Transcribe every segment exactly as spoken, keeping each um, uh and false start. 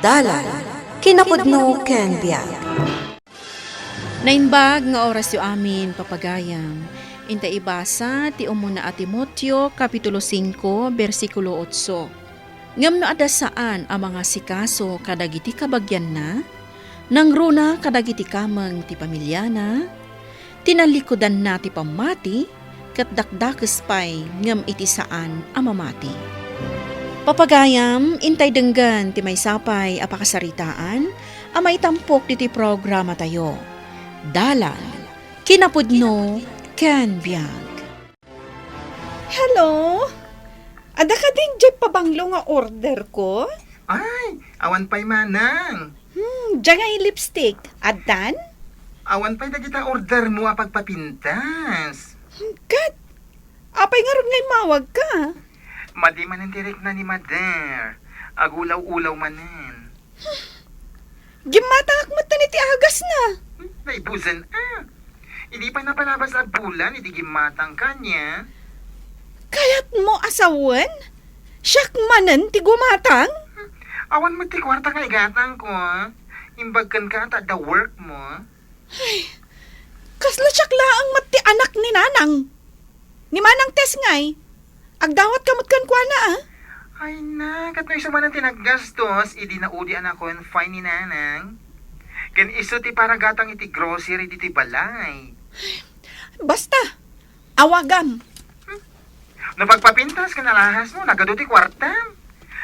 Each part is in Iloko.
Dalan, kinapudno ken biag. Naimbag nga orasyo amin, papagayam. Inta ibasa ti umuna a Timoteo, Kapitulo singko, bersikulo otso. Ngem no adda saan a mangasikaso kadagiti kabagianna, nangruna kadagiti kameng ti pamiliana, tinallikudanna ti pammati, ket dakdakes pay ngem iti saan a mamati. Papagayam, intay denggen ti maysa pay a pakasaritaan a maitampok ditoy programatayo. Dalan, kinapudno, ken biag. Hello? Adda kadi diay pabanglo nga order ko? Ay, awan pay manang. Hmm, diay nga lipstick. Addan? Awan pay dagita order mo a pagpapintas. Hmm, ket? Apay ngarud nga immawag ka? Madi manen ti rikna ni Mader. Agulaw-ulaw manen. Gimmatangak met iti agasna. Hmm, naibusan a. Idi pay napalabas a bulan, idi gimmatang kaniana. Kayatmo a sawen? Siak manen ti gumatang? Hmm, awan met ti kuarta nga igatangko. Imbag kenka ta adda work mo. Ay, kasla siak laeng met ti anak ni Nanang. Ni Manang Tess ngay, agdawat ka met kenkuana, a? Ay na, ket no isu manen ti naggastos, idi naudi a na-confine ni Nanang. Ken isu ti paragatang iti grocery ditoy balay. Basta, awagam. No pagpapintas ken alahas mo, nagadu ti kuarta.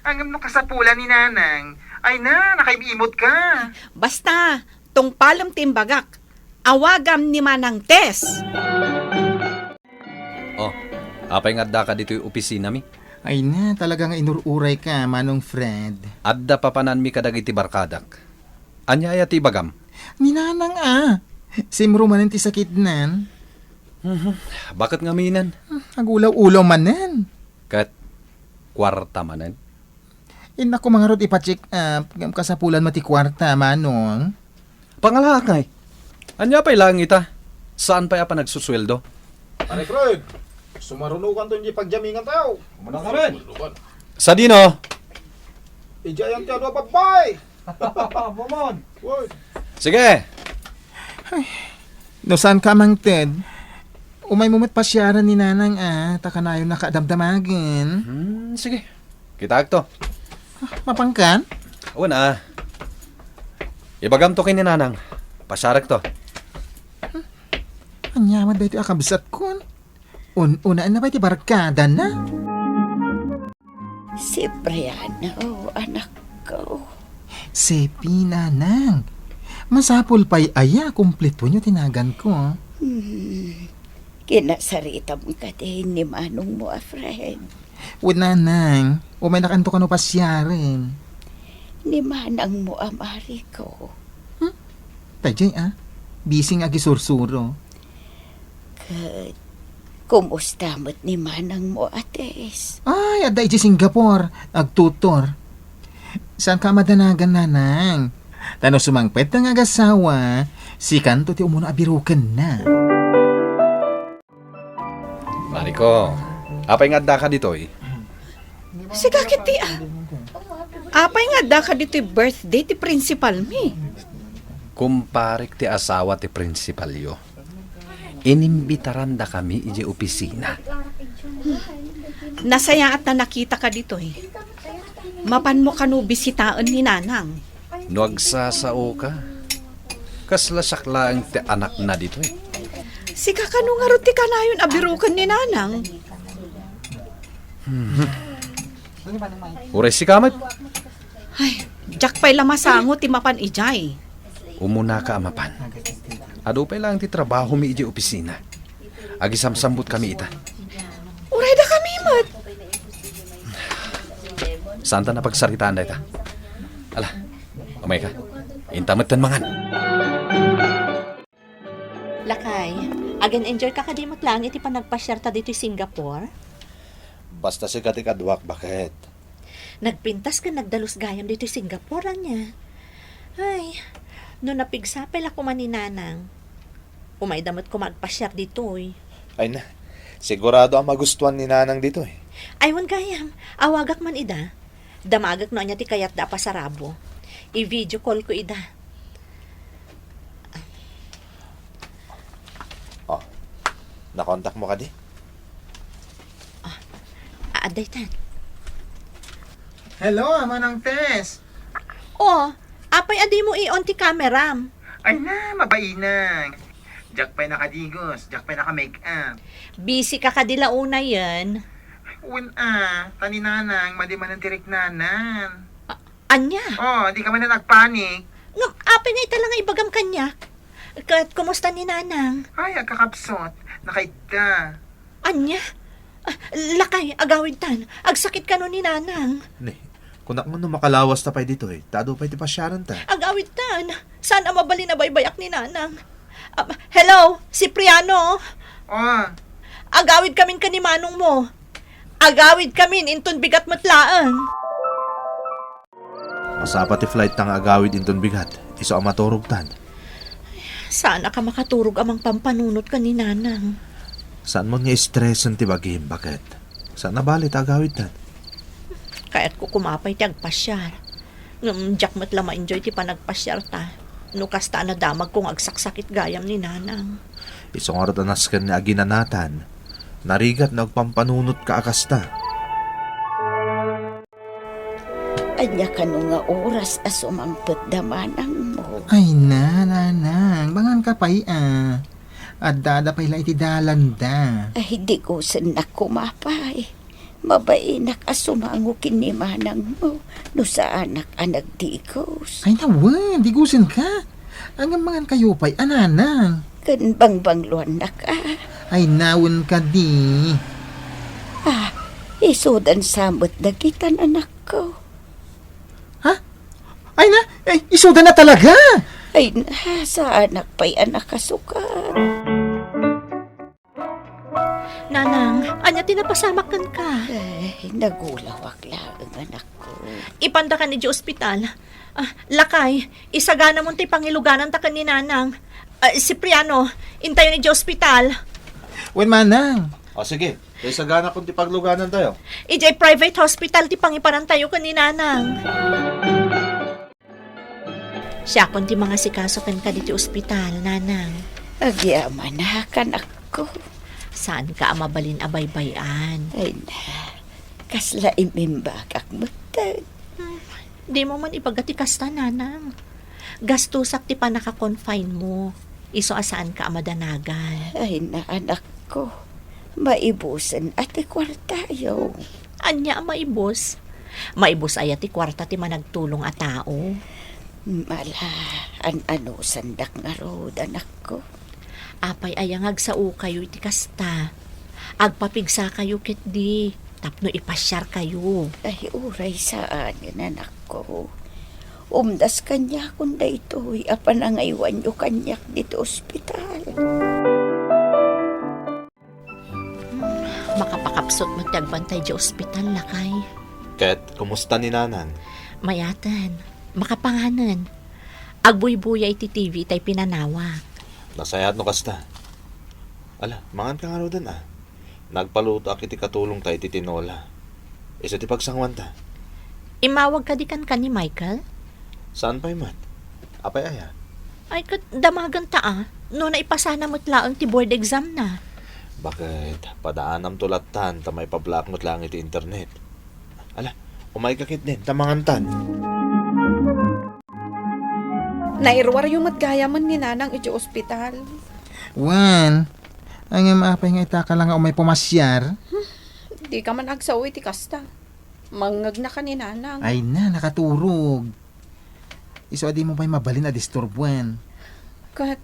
Ngem no kasapulan ni Nanang, ay na, nakaim-imot ka. Basta, tungpalem ti imbagak. Awagam ni Manang Tess. Oh, apay nga addaka ditoy opisinami? Ay na, talaga nga inur-uray ka, Manong Fred. Adda papananmi kadagiti barkadak. Ania aya ti ibagam? Ni Nanang a. Simro manen ti sakitnan. Mhm. Baket ngamin? Hmm, agulaw-ulaw manen. Ket kuarta manen? Innak koma ngarud ipa-check up, ngem kasapulan met ti kuarta, Manong. Pangalaak ngay. Ania pay laeng ita? Saan pay a panagsusueldo? Pare Fred, sumarunokanto iti pagyamingan tayo. Kumuna ka rin. Sadino? Idiay ayan ti adu a babbay. Momon. Woy. Sige. Ay, no saan ka mangted, umaymo met pasiaren ni Nanang a, ta kanayonnaka a damdamagen. Hmm, sige. Kitaek to. Ah, mapankan? Awan a. Ibagamto ken ni Nanang. Pasiarekto. Ania met daytoy a kabsatkon? Un-unaenna pay ti barkadana? Si Brianna, oh, anakko. Sepi, Nanang. Masapul pay aya, kumpletoenyo ti naganko. Hmm. Kinasaritam kadi ni manongmo a Fred? Wen, Nanang. Umaynakanto kano pasiaren. Ni manangmo a Mariko. Hmm? Daydiay a. Busy nga agisursuro. Ket kumusta met ni manangmo a Tess? Ay, adda idiay Singapore. Agtutor. Saanka a madanagan, Nanang? Ta no sumangpet nga agasawa, sikanto ti umuna a birukenna. Mariko, apay nga addaka ditoy? Sika ketdi a. Apay nga addaka ditoy birthday ti principalmi? Kumparek ti asawa ti principalyo. Inimbitarandakami idiay opisina. Nasayaat a nakitaka ditoy. Mapanmo kano bisitaen ni Nanang? No agsasaoka, kasla siak laeng ti anakna ditoy. Sika kano ngarud ti kanayon a biruken ni Nanang? Hmm. Uray sika met. Ay, diak pay la masango ti mapan idiay. Umunaka a mapan. Adu pay laeng ti trabahomi idiay opisina. Agisamsambutkami ita. Uray dakami met. Saanta a pagsaritaan dayta. Ala, umayka. Inta metten mangan. Lakay, agen-enjoyka kadi met laeng iti panagpasiarta ditoy Singapore? Basta sika ti kaduak, baket. Nagpintas ken nagdalus gayam ditoy Singapore, ania? Ay, no napigsa pay la koma ni Nanang. Umayda met koma agpasiar ditoy. Ay na, sigurado a magustuan ni Nanang ditoy. Ay, wen gayam, awagak man ida. Damagek no ania ti kayatda a pasarabo. I-video call ko ida. Oh, nakontak mo kadi? Ah, adda itan. Hello, Manang Tess. Oh, apay a dimo i-on ti kameram? Ay na, mabainak. Diak pay nakadigos, diak pay naka-make up. Busy ka kadi la unayen? Wen a, ta ni Nanang, madi manen ti riknanan. Ania? Oh, di ka man nagpanik. Ngem, apay nga ita la nga ibagam kaniak? Ket, kumusta ni Nanang? Ay, agkakapsut. Nakaidda. Ania? Ah, lakay, agawidtan. Agsakit kano ni Nanang? Ni, kunak nga no makalawasta pay ditoy, ta adu pay ti pasiaranta. Agawidtan. Saan a mabalin a baybayak ni Nanang? Ah, hello, Cipriano? Oh. Agawid kamin ken ni manong mo. Agawid kamin inton bigat met laeng. Masapata ti flight ta nga agawid inton bigat, isu a maturogtan. Saan a ka makaturog a mangpampanunot ken ni Nanang. Saan mon nga stresen ti bagim, baket? Saan a bale ta agawidtan? Kayatko koma pay ti agpasiar. Ngem diak met la ma-enjoy ti panagpasiarta no kasta a nadamagko nga agsaksakit gayam ni Nanang. Isu ngarud a nasken nga aginanatan, narigat no agpampanunotka a kasta. Ania kano nga oras a sumangpetda manangmo? Ay na, Nanang, mangan ka pay a. Addada pay la iti dalanda. Ay, digusennak koma pay. Mabainak a sumango ken ni manangmo no saanak a nagdigos. Ay na wen, digusenka. Ngem mangan kayo pay a, Nanang. Ken bangbangloannak a. Ay na wen kadi. Ah, isudan sa met dagitan, anakko. Ha? Ay na, ay, isudan na talaga. Ay na, saanak pay a nakasukat. Nanang, ania ti napasamak kenka? Ay, nagulawak laeng, anakko. Ipanda kan idiay ospital. Ah, lakay, isaganamon ti pangilugananta ken ni Nanang. Ah, Cipriano, intayon idiay ospital. Wen, manang. O, sige. Isaganakon ti pagluganantayo. Idiay private hospital ti pangiparantayo ken ni Nanang. Siakon ti mangasikaso kenka ditoy ospital, Nanang. Agyamanak, anakko. Saanka a mabalin a baybay-an. Ay na, kasla imimbagak metten. Hmm, dimo man ibaga ti kasta, Nanang. Gastusak ti pannaka-confine mo. Isu a saanka a madanagan. Ay na, anakko. Maibusen a ti kuartayo. Ania a maibus? Maibus aya ti kuarta ti managtulong a tao? Mala, an-anusandak ngarud, anakko. Apay aya nga agsaokayo iti kasta? Agpapigsakayo ketdi tapno ipasiarkayo. Ay, uray saanen, anakko. Umdas kaniakon daytoy a panangaywanyo kaniak ditoy ospital. Makapakapsut met ti agbantay idiay ospital, lakay. Ket, kumusta ni Nanang? Mayaten. Makapanganen. Agbuybuya iti T V itay pinanawak. Nasayaat no kasta. Ala, mangan ka ngaruden a. Nagpalutoak iti katulongta iti tinola. Isu ti pagsanguanta. Immawag kadi kenka ni Michael? Saan pay met? Apay aya? Ay, ket damagenta a. No naipasana met laeng ti board exam na. Baket, padaanamto lattan ta maipablock met laeng iti internet. Ala, umayka ketdin, ta mangantan. Nairuaryo met gayamen ni Nanang iti ospital. Wen, ngem apay nga itaka la nga umay pumasiar? Hmm, dika man agsao iti kasta. Mangngegnaka ni Nanang. Ay na, nakaturog. Isu a dimo pay mabalin a disturboen. Ket,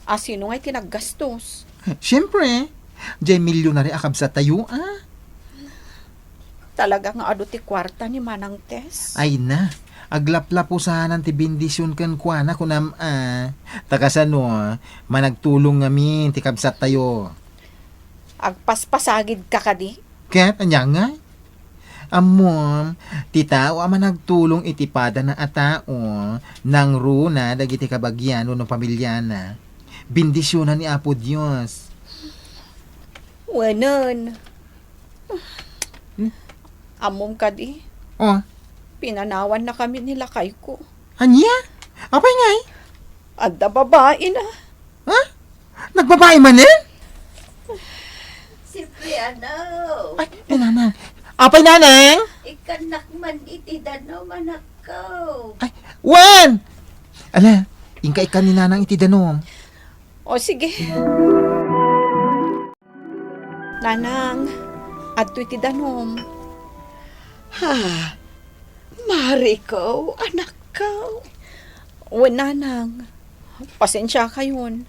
asino ngay ti naggastos? Siempre, diay milyonaryo a kabsattayo a. Talaga nga adu ti kuarta ni Manang Tess? Ay na, aglaplapusanan ti bendision kenkuana, kunam a. Ta kasano, managtulong ngamin ti kabsattayo. Agpaspasagidka kadi? Ket ania ngay? Ammom, ti tao a managtulong iti padana a tao, nangruna dagiti kabagian wenno pamiliana. Bendisionan ni Apo Dios. Wenen. Hmm? Ammom kadi? Oh. Pinanawannakami ni lakayko. Ania? Apay ngay? Adda babaina. Ha? Nagbabai manen? Sipriano. Ay, ni Nanang. Apay, Nanang? Ikannak man iti danum, anakko. Ay, wen! Ala, inka ikkan ni Nanang iti danum. O, sige. Nanang, adtoy ti danum. Ha? Mariko, anakko. Wen, Nanang. Pasensiakayon.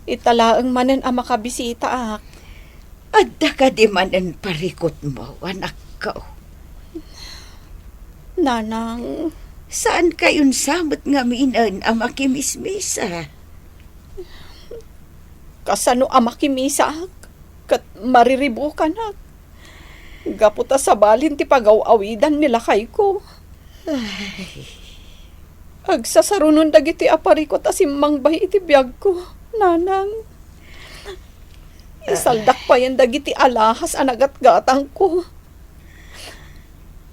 Ita laeng manen a makabisitaak. Adda kadi manen parikutmo, anakko? Nanang. Saan kayon sa met ngaminen a makimismisa? Kasano a makimisaak ket mariribukanak? Gapu ta sabalin ti pagaw-awidan ni lakayko. Ay. Agsasarunon dagiti aparikut a simmangbay iti biagko, Nanang. Isaldak payen dagiti alahas a nagatgatangko.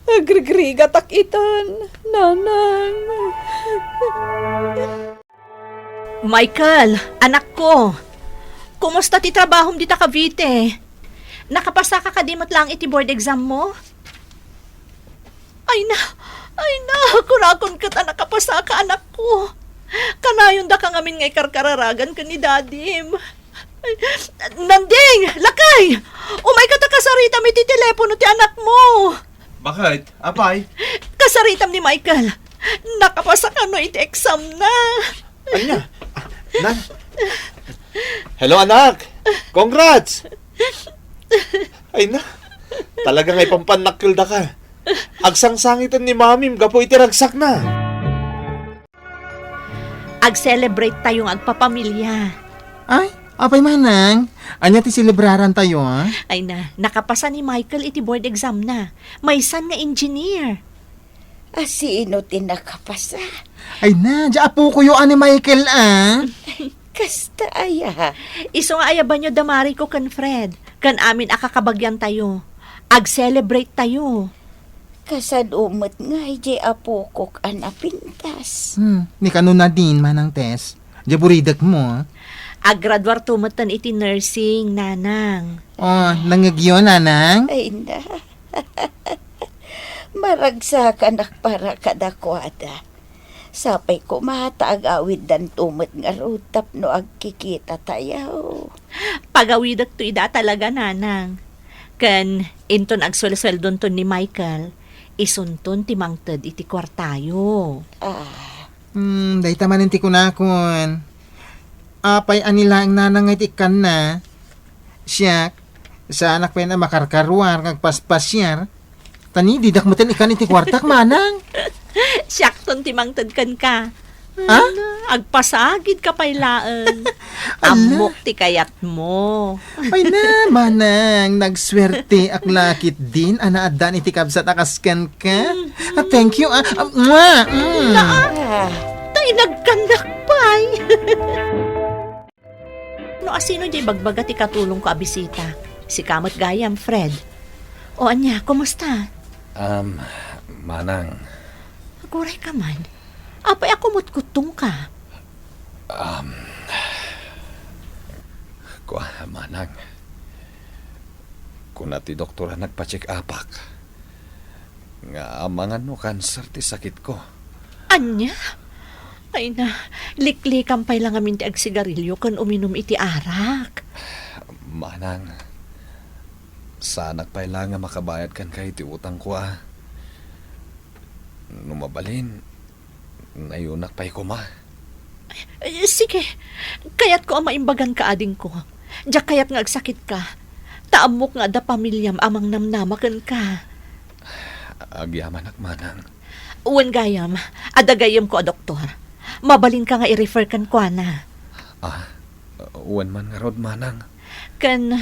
Agrigrigatak itan, Nanang. Michael, anakko, kumusta ti trabahom dita Cavite? Nakapasaka kadi met laeng iti board exam mo? Ay na, ay na, kurakon ket a nakapasaka, anakko. Kanayon daka ngamin nga ikarkararagan ken ni Dadim. Ay, Nanding, lakay! Umayka ta kasaritam iti telepono ti anakmo. Bakit? Apay? Kasaritam ni Michael. Nakapasa kano iti exam na. Ania? Ah, nan? Hello, anak! Congrats! Ay na, talaga nga ipampannakkel daka. Agsangsangiten ni mamim gapu iti ragsakna. Ag-celebrate tayo nga agpapamilya. Ay, apay manang? Ania ti selebraran tayo, a? Ay na, nakapasa ni Michael iti board exam na. Maysan nga engineer. A, sino ti nakapasa? Ay na, di apokoyo a ni Michael, a? Kasta aya. Isu nga ayabanyo da Mariko ken Fred, ken amin a kakabagian tayo. Ag-celebrate tayo. Kasano met ngay di apokok a napintas? Hmm, ni kano Nadine, Manang Tess. Di buridek mo, a? Aggraduar to metten iti nursing, Nanang. Oh, nangngegyo, Nanang? Ay, na. Maragsakanak para kadakuada. Sapay koma ta agawiddanto met ngarud tapno agkikita tayo. Pagawidekto ida talaga, Nanang. Ken inton agsuelsueldonton ni Michael, isunton ti mangted iti kuartayo. Ah. Hmm, dayta manen ti kunakon. Apay a ni laeng Nanang nga iti ikkanna? Siak, saanak pay a makarkaruar nga agpaspasiar. Ta ni, didak metten ikkan iti kuartak, Manang. Siakton ti mangted kenka. Ha? Ala, agpasagidka pay laeng. Ala. Ammok ti kayatmo. Ay na, Manang, nagsuerteak la ketdin a naaddaan iti kabsat a kas kenka. Mm-hmm. Ah, thank you, a. Ah, mwah! Mm. Naa, ta inagkannak pay. No asino diay ibagbaga ti katulongko a bisita? Sika met gayam, Fred. O ania, kumusta? Um, Manang. Agurayka man. Apay a kumutkuttongka? Um, kua, Manang. Kuna ti doktor a nagpa-check-upak nga amangan no kanser ti sakitko. Ania? Ay na, liklikam pay la ngamin ti agsigarilio ken uminum iti arak. Manang, saanak pay la nga makabayad kenka iti utangko, a. No mabalin, nayunak pay koma. Eh, sige. Kayatko a maimbaganka, adingko. Diak kayat nga agsakitka. Ta ammok nga adda pamiliam a mangnamnama kenka. Agyamanak, Manang. Wen gayam, adda gayyemko a doktor. Mabalinka nga i-refer kenkuana. Ah, wen man ngarud, Manang. Ken,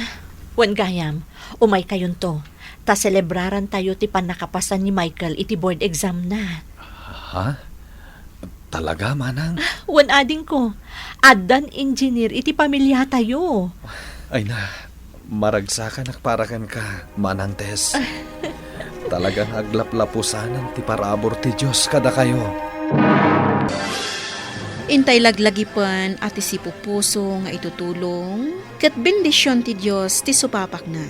wen gayam, umaykayonto, ta selebrarantayo ti pannakapasan ni Michael iti board exam na. Ha? Talaga, Manang? Wen adingko, addan engineer iti pamiliatayo. Ay na, maragsakanak para kenka, Manang Tess. Talaga nga aglaplapusanan ti parabur ti Dios kadakayo. Intay laglagipen a ti sipupuso nga itutulong, ket bendision ti Dios ti supapakna.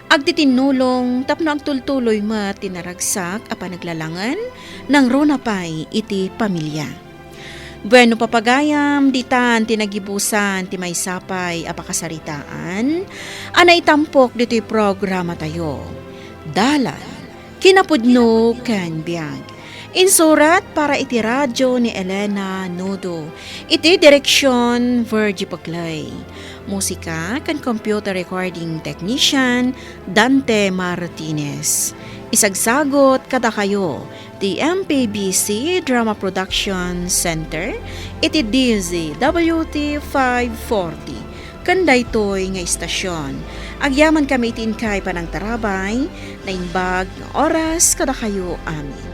Agtitinnulong tapno agtultuloy met ti naragsak a panaglalangen nangruna pay iti pamilia. Bueno, papagayam, ditan ti nagibusan ti maysa pay a pakasaritaan a naitampok ditoy programatayo. Dalan, kinapudno ken biag. Insurat para iti radio ni Elena Nudo. Iti direksyon, Virgie Paclay. Musika ken computer recording technician, Dante Martinez. Isagsagot kadakayo ti M P B C Drama Production Center iti D Z W T five forty. Ken daytoy nga istasyon, agyaman kami iti inkay panangtarabay, naimbag nga oras kadakayo amin.